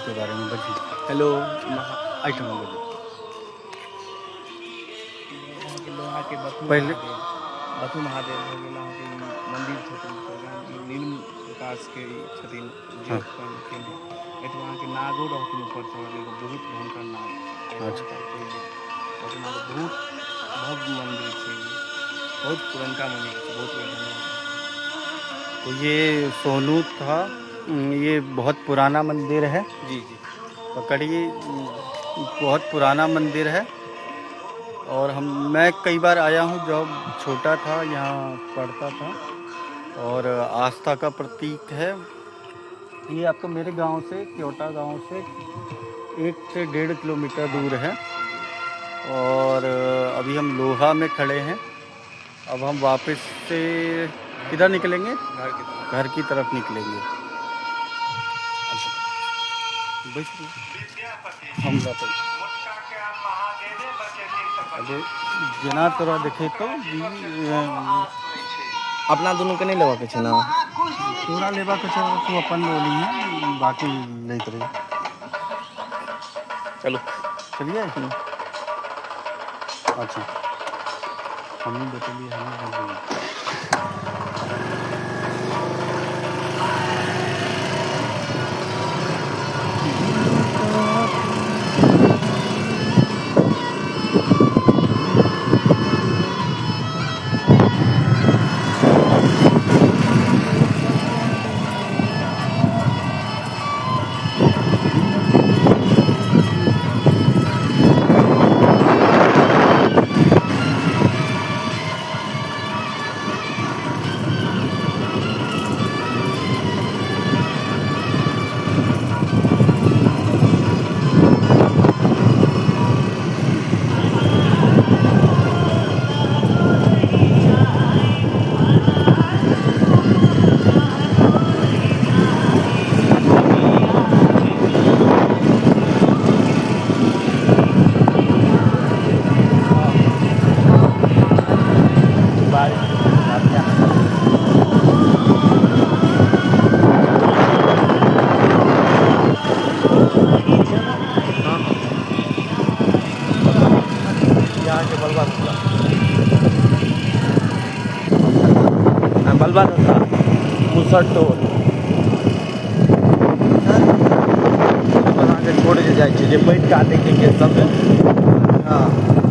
के बारेमे बजियौ। हेलो। एहिठाम बजियौ। अहाँके लोहाके बथु पहिले महादेव, बथु महादेव भऽ गेल। अहाँके ई मन्दिर छथिन, नीलम प्रकाशके ई छथिन जे उत्पन्न केने। एहिठाम अहाँके नागो रहथिन ऊपर चढ़ल, एगो बहुत भयंकर नाग। बथु महादेव बहुत भव्य मन्दिर छै ई, बहुत पुरनका मन्दिर छै। बहुत बहुत धन्यवाद। तो ये सोनू था। ये बहुत पुराना मंदिर है। जी जी। पकड़िए, बहुत पुराना मंदिर है और हम मैं कई बार आया हूँ, जब छोटा था, यहाँ पढ़ता था और आस्था का प्रतीक है ये। आपको मेरे गांव से, क्योटा गांव से 1 से 1.5 किलोमीटर दूर है और अभी हम लोहा में खड़े हैं। अब हम वापस से किधर निकलेंगे? घर की तरफ। घर की तरफ निकलेंगे। बैठ हम जाते। अबे जेना तोरा देखेतौ। अपना दुनूके नहि लेबऽके छै ने? तोरा लेबाके छौ, तू अपन लऽ लिहे, बाकी लैत रही। चलू। चलिए। अच्छा, हमहूँ बतेलियै, हमहूँ बोललियै। अहाँके बलबा धत्ता, बलबा धत्ता, मुसर टोल। अहाँके छोड़ जे जाइ छै, जे पैघ काटैके केस सबमे। हँ।